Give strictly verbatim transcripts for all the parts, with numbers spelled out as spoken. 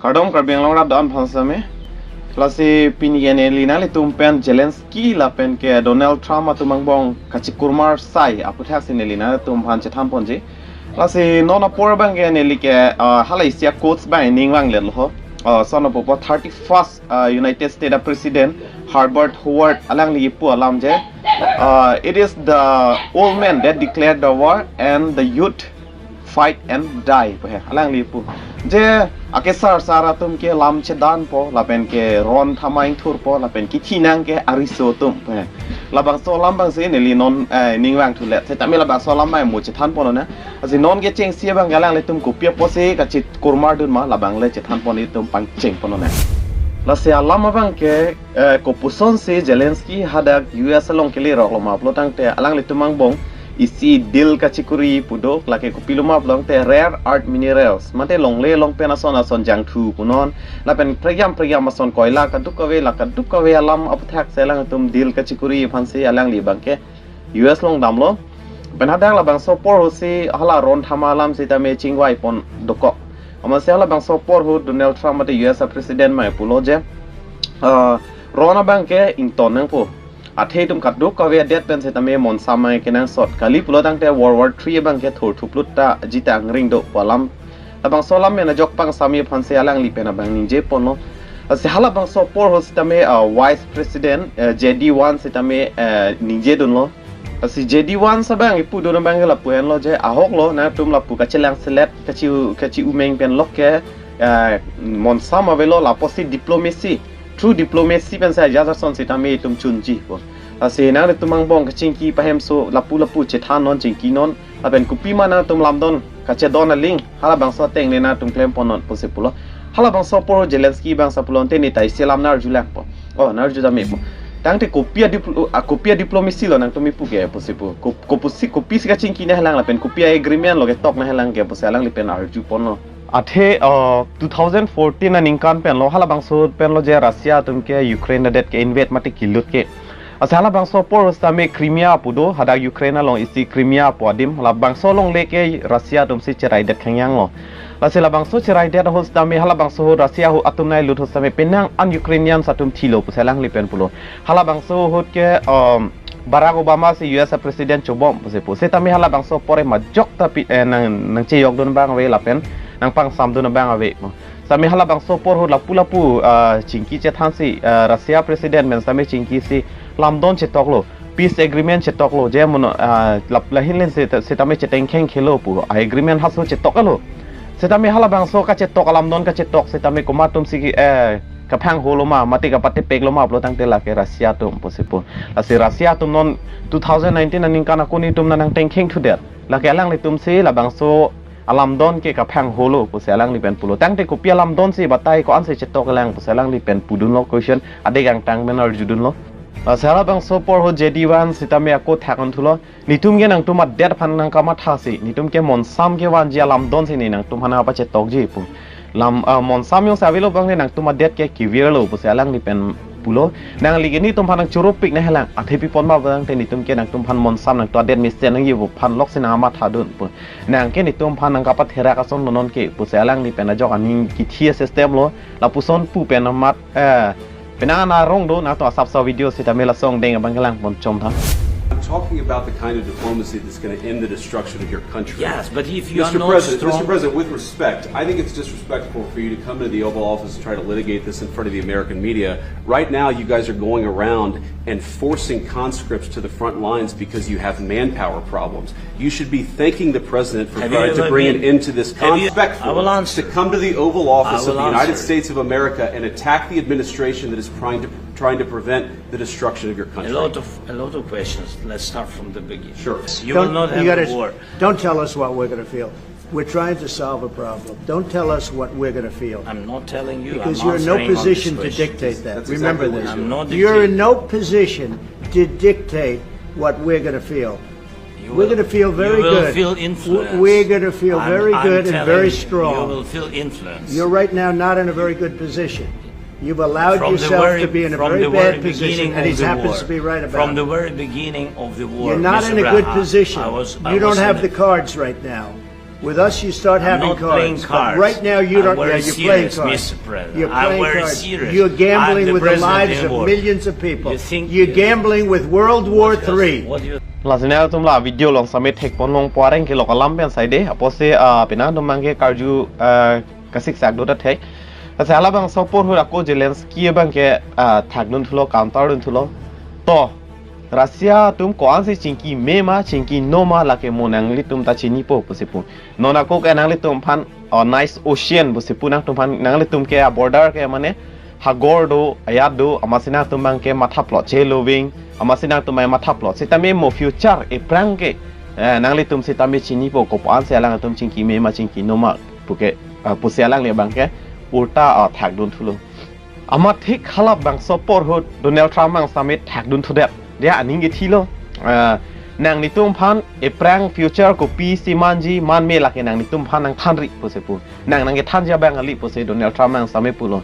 Kardom Karbi Anglong rat do-an aphan sitame. Lasi pini ke neli nanglitum pen Zelensky lapen ke Donald Trump atum angbong kachikurmar sai aputhaksi neli nanglitum aphan chethan ponji. Lasi non apor abang ke neli ke, ah, hala isi a-quotes abang ning vanglet lo ho. Ah, lason apo po thirty-first, ah, United States a-President Herbert Hoover alangli kipu alam je, ah, "It is the old men that declare the war and the youth fight and die," pu he, alangli pu. Je akesar sar atum ke lam chedanpo, lapen ke ron thama ingthurpo, lapen kithi nang ke ariso atum pu he. Labangso alam abang si neli non, eh, ning vangthulet. Setame labangso alam abang mo chethan pon nang. Lasi non kechengsi abang ke alanglitum kopi apotsi kachikurmar dun ma, labang le chethan pon, itum pangcheng pon nang. Lasi alam abang ke, eh, kopuson si Zelensky hadak U S along kelerok lo ma pulo tangte alanglitum angbong isi deal kachikuri pu do, lake kopilo ma pulo tangte rare earth minerals, mate longle long pen ason ason jangthu punon, lapen prekjam prekjam ason koila kadokave, la kadokave alam aputhak si alangtum deal kachikuri aphan si alangli abang ke U S along damlo. Pen hadak labangso apor ahut si hala ron thama alam sitame chingvai pon dokok. Amatsi halabangso apor ahut Donald Trump mate U S a-President abang pulo je, ah, ron abang ke ington nangpo. Athe itum kadokave adet pen sitame monsam abang kenangsot, kali pulo tangte World War Three abang ke thurthuplut ta jitang ring do pu alam. Labangso alam pen ajok pangsam aphan si alangli pen abang ningje ponlo. Lasi halabangso apor ahut sitame, ah, Vice President, eh, J D Vance sitame, eh, ningje dunlo. Lasi J D Vance abang ipu dun abang ke lapu henlo je, ahok lo, nangtum lapu kachelang selet, kachi, kachi-umeng pen lok ke, eh, monsam avelo, lapusi diplomacy, through diplomacy pen si ajat ason sitame itum chunji pu. Lasi nangtum angbong kachingki pahemso lapu lapu chethan non, chingki non, lapen kopima nangtum lamdon kachedon aling, halabangso ateng le nangtum klem pon non pusi pulo. Halabangso apor Zelensky abang si pulo tangte ne ta isi alam nang-arju langpo. Oh, nang-arju tame po. Tangte kopi a diplo-, ah, kopi a diplomacy lo nangtum ipu ke pusi pu. Ko-, kopusi, kopisi kachingki nanghelang lapen kopi a-agreement lo ketok nanghelang ke pusi alangli pen arju ponlo. Athe, uh, two thousand fourteen aningkan pen lo, halabangso pen lo je Russia atum ke Ukraine adet ke invade mate kilut ke. Lasi halabangso apor ahut sitame Crimea pu do, hadak Ukraine along isi Crimea pu adim, labangso along le ke Russia atum si cheraidet khangjang lo. Lasi labangso cheraidet ahut sitame halabangso ahut Russia ahut atum nanglut ahut sitame penang an Ukrainians atum thilo pusi alangli pen pulo. Halabangso ahut ke, um, Barack Obama si U S a-President chobom pusi pu. Setame halabangso apor ahut majok ta pi, eh, nang, nangchejok dun abang ave lapen nangpangsam dun abang ave. Sitame halabangso apor ahut lapu lapu, ah, chingki chethan si, ah, Russia President pen sitame chingki si lamdon chetok lo, peace agreement chetok lo, je mono, ah, lap-, lahin len si, sitame chetengkheng khelo pu, a-agreement haso chetok lo. Sitame halabangso kachetok, alamdon kachetok sitame komat atum si, eh, kaphang holo ma, mate kapatepek lo ma pulo tangte lake Russia atum pusi pu. Lasi Russia atum non two thousand nineteen aningkan akuni atum nang tengkheng thudet. Lake alanglitum si labangso alamdon ke kaphang holo pusi alangli pen pulo. Tangte kopi alamdon si batai ko-an si chetok lang pusi alangli pen pudunlo, question adek angtang pen arjudunlo. Ah, halabangso apor ahut J D Vance sitame ako thak-an thulo. Netum ke nangtum adet aphan nangkamathasi, netum ke monsam kevanji alamdon si ne nangtum aphan kapachetokji pu. Lam, ah, monsam jongsi avelo abang ne nangtum adet ke kevirlo pusi alangli pen pulo. Nangli ke netum aphan nangchoro pik nanghelang, athe pi pon ma abang te netum ke nangtum aphan monsam nangtum adet mesen nangji pu aphan lok si nangkamathadun pu. Nang ke netum aphan nangkapatherak ason lo non ke pusi alangli pen ajok aning kithi a-system lo. Lapuson pu pen amat, eh, penang an arong do, nangtum asapso video sitame laso angdeng abang kelang pon chom tha. I'm talking about the kind of diplomacy that's gonna end the destruction of your country. Yes, but if you are Mister not President, Mister strong President, with respect, I think it's disrespectful for you to come into the Oval Office and try to litigate this in front of the American media. Right now, you guys are going around and forcing conscripts to the front lines because you have manpower problems. You should be thanking the president for Have you trying to ever bring an been, end to this have you, I will conflict, answer. To come to the Oval Office I of will the United answer. States of America and attack the administration that is trying to, trying to prevent the destruction of your A country. Lot of, a lot of questions. Let's start from the beginning. Sure. You Don't, will not you have gotta a s-, war. Don't tell us what we're gonna feel. We're trying to solve a problem. Don't tell us what we're gonna feel. I'm not telling you. Because I'm you're in no answering on this position to question. Dictate that. That's Remember exactly what this. You're doing. I'm not You're in dictating. No position to dictate what we're gonna feel. You We're will, gonna feel very you will good. Feel W-, influence. We're gonna feel I'm, very I'm good and telling very you, strong. You will feel influence. You're right now not in a very good position. You've allowed From the yourself very, to be in a from very the very bad position, beginning and of this the happens war. To be right about From the it. Very beginning of the war, You're not Mister in a good Braha, position. I was, I You don't was have in the a cards right now. With us, you start having cards. But right now, you don't. Yeah, you're playing cards. You're playing cards. You're gambling with the lives of millions of people. You're gambling with World War Three. Lasi nangtum la video along sitame thekpon longpo areng kelok alam pen saide. Apotsi, ah, penang atum abangke karju, ah, kasiksak do ta thek. Lasi halabangso apor ahut ako Zelensky abangke, ah, thakdun thulo, counter dun thulo. To, Russia atum ko-ansi chingki me ma, chingki no ma, lake mo nanglitum ta chinipo pusi pu. Non ako ke nanglitum aphan, oh, nice ocean pusi pu nangtum aphan, nanglitum ke a-border ke mane hagor do, ayat do, amatsi nangtum abangke mathaplot che loving, amatsi nangtum abang mathaplot. Sitame mo future ephrang ke, eh, nanglitum sitame chinipo, ko-ansi alangtum chingki me ma, chingki no ma puke, ah, pusi alangli abangke ulta, ah, thakdun thulo. Amat thik halabangso apor ahut Donald Trump abang sitame thakdun thudet. Dia aning kethilo. Ah, nanglitum aphan ephrang future kopisi manji man me, lake nanglitum aphan nangthanri pusi pu. Nang nangkethanji abang kali pusi Donald Trump abang sitame pulo.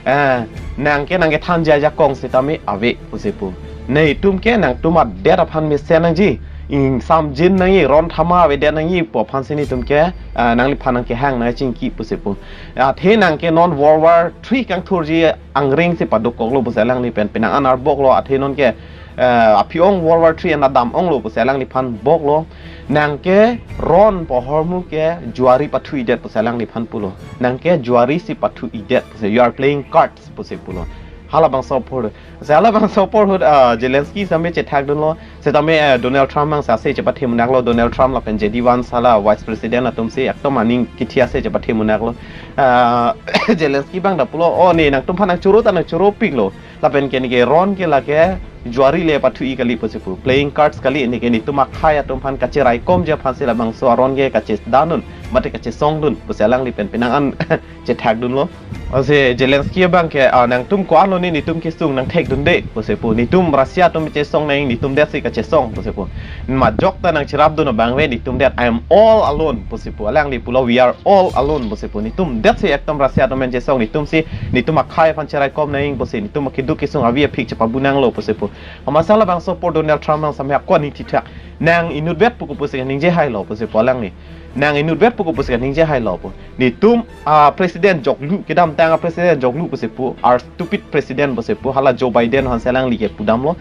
Ah, nang ke nangkethanji ajakong sitame ave pusi pu. Netum ke nangtum adet aphan mesen nangji. Ingsamjin nangji, ron thama avedet nangji pu aphansi netum ke, ah, nangliphan nangkehang nangchingki pusi pu. Athe nang ke non World War Three kangthurji angring si paduk koklo pusi alangli pen penang an arboklo, athe non ke, eh, aphi-ong World War Three an adam onglo pusi alangliphan boklo. Nang ke ron pu ahormu ke juari pathu-idet pusi alangliphan pulo. Nang ke juari si pathu-idet pusi, you are playing cards pusi pulo. Halabangso apor. Lasi halabangso apor ahut, ah, Zelensky sitame chethakdunlo. Sitame, eh, Donald Trump abang si ase chepathe munak lo, Donald Trump lapen J D Vance hala Vice President atum si ekdom aning kethi ase chepathe munak lo. Ah, Zelensky abang ta pulo, "Oh, ne nangtum aphan nangchoro ta nangchoropiklo. Lapen ke neke ron ke lake juari le pathu-i kali pusi pu. Playing cards kali, neke netum akhei atum aphan kacheraikomji aphansi labangso aron ke kachedandun, mate kachesongdun pusi alangli pen penang an chethakdunlo." Lasi Zelensky abang ke, ah, nangtum ko-anlo ne netum kesung nangthekdunde pusi pu. Netum Russia atum chesong nang, netum det si kachesong pusi pu. Majok ta nangcherapdun abang ave netum det, "I am all alone" pusi pu. Alangli pulo, "We are all alone" pusi pu. Netum det si ekdom Russia atum pen chesong, netum si, netum akhei aphan cheraikom nang pusi, netum akeduk kesung avi aphik chepabu nanglo pusi pu. Amatsi halabangso apor Donald Trump abang sitame ako aning thithak. Nang inutvet pu kopusi kaningje hailo pusi pu alangli. Nang inutvet pu kopusi kaningje hailo pu. Netum, ah, president joklu, kedamtang a-president joklu pusi pu, our stupid president pusi pu, hala Joe Biden aphansi alangli ke pudamlo.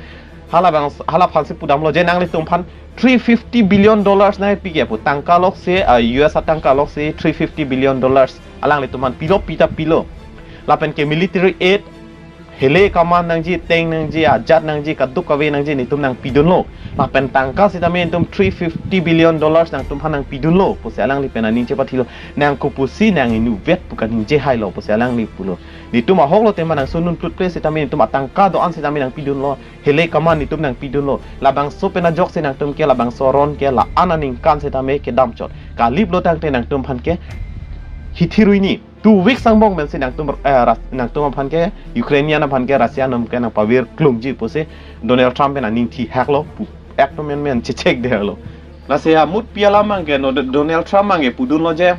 Halabang, halaphansi pudamlo je nanglitum aphan three fifty billion dollars nangpi ke pu, tangka loksi, ah, U S atangka loksi three fifty billion dollars alanglitum aphan pilo, pita pilo. Lapen ke military aid, hele kaman nangji, tank nangji, ajat nangji, kadokave nangji netum nangpidunlo. Lapen tangka sitame netum three fifty billion dollars nangtum aphan nangpidunlo pusi alangli pen aning chepathilo. Nang kopusi nang inutvet pu kaningje hailo pusi alangli pulo. Netum ahoklo tema nangsun dun plutple sitame netum atangka do-an sitame nangpidunlo. Hele kaman netum nangpidunlo. Labangso pen ajoksi nangtum ke labangso aron ke la-an aningkan sitame kedamchot. Kaliplo tangte nangtum aphan ke hithi ruini. Two weeks angbong pensi nangtum, eh, ras-, nangtum aphan ke, Ukrainian aphan ke Russia atum ke nangpavir klungji pusi Donald Trump pen aning thihaklo pu. Ekdom menmen chechekdetlo. Lasi amutpi alam abang ke non Do-, Donald Trump abang ke pudunlo je,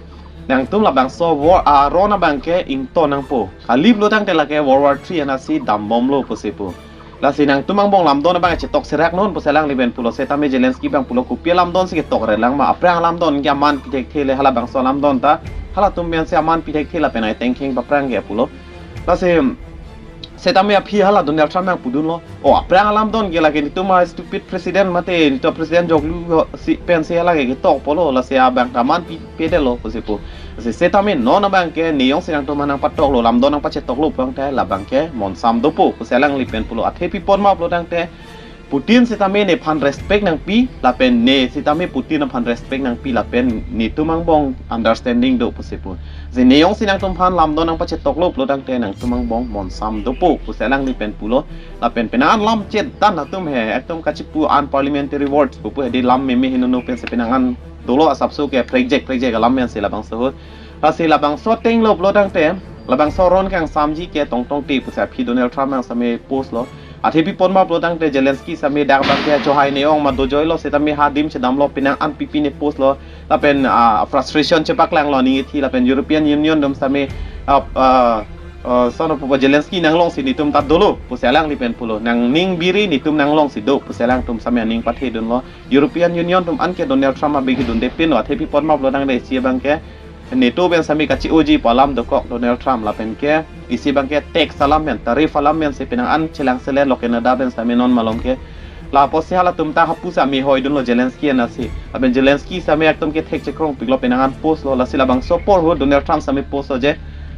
nangtum labangso war, ah, aron abang ke ingto nangpo. Kaliplo tangte lake World War Three anatsi dambomlo pusi pu. Lasi nangtum angbong lamdon abang chetok serak non pusi alangli pen pulo, setame Zelensky abang pulo, "Kopi alamdon si ketok re lang ma? Aphrang alamdon ke aman pithekthe le, halabangso alamdon ta halatum pensi aman pithekthe lapen ai tengkheng paphrang ke," pulo. Lasi setame aphi hala Donald Trump abang pudunlo, "Oh, aphrang alamdon ke lake netum a-stupid president mate netum president joklu si pensi lake ketok polo, lasi abang ta aman pi pedetlo," pusi pu. Lasi setame non abang ke ne jongsi nangtum aphan nangpatoklo, lamdon nangpachetoklo pu tangte labang ke monsam dopo pusi alangli pen pulo. Athe pi apot ma pulo tangte Putin sitame nephan respect nangpi, lapen ne sitame Putin aphan respect nangpi, lapen netum angbong understanding do pusi pu. Je ne jongsi nangtum aphan lamdon nangpachetoklo pulo tangte nangtum angbong monsam dopo pusi alangli pen pulo. Lapen penang an lam chetdan atum he, ekdom kachipu unparliamentary words pupu he, de lam meme henono pensi penang an dolo asapso ke prekjek prekjek alam pensi labangso ahut. Lasi labangso ateng lo pulo tangte, labangso aron kangsamji ke tongtong te pusi aphi Donald Trump abang sitame post lo. Athe pi apot ma pulo tangte Zelensky sitame dak abang ke chohai ne-ong ma dojoilo, sitame ha adim chedamlo, penang an pipi ne post lo. Lapen, ah, frustration chepaklanglo aning ithi, lapen European Union atum sitame, ah, ah, uh, sono pupo Zelensky nanglongsi netum ta dolo pusi alangli pen pulo. Nangning biri netum nanglongsi do pusi alangtum sami aning pathedunlo. European Union atum anke Donald Trump abidi dunde pinlo, athe pi apot ma pulo tangte isi abangke NATO pen sami kachi-oji pu alam dokok Donald Trump lapen ke isi abangke tax alam pen, tariff alam pensi penang an chelang selen lo Canada pen sami non malom ke. Lapusi halatum ta hapu sami hoidunlo Zelensky anasi. Lapen Zelensky sami ekdom ke thek chekrong piklo, penang an postlo, lasi labangso apor ho Donald Trump sami postlo je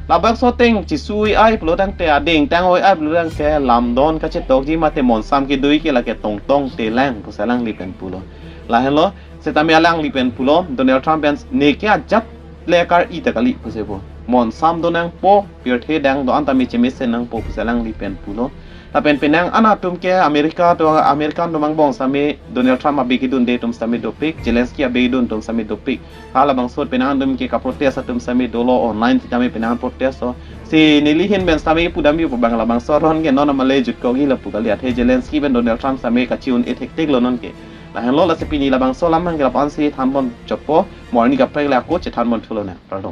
labangso ateng chesui ai pulo tangte, ading tang oi ai pulo tangte, lamdon kachetokji mate monsam kedui ke lake tongtong telang pusi alangli pen pulo. Lahenlo, setame alangli pen pulo, Donald Trump pen neke ajat le kar-i ta kali pusi pu. Monsam do nangpo, pirthe dang do-an tame chemesen nangpo pusi alangli pen pulo. Lapen penang an atum ke America atum, American atum angbong sami Donald Trump abidi dunde atum sami dopik, Zelensky abidi dun atum sami dopik. Halabangso penang an atum ke kaprotest atum sami dolo, online sitame penang an protest lo. Si neli ahin pen sami pudamji pu abang labangso aron ke non amale jutkokji lapu kali, athe Zelensky pen Donald Trump sami kachi-un-e thekthek lo non ke. Lahenlo, lasi pini labangso alam abangke lapu-ansi thanbom chotpo, mo arni kaprek le ako chethanbom thulo ne. Kardom.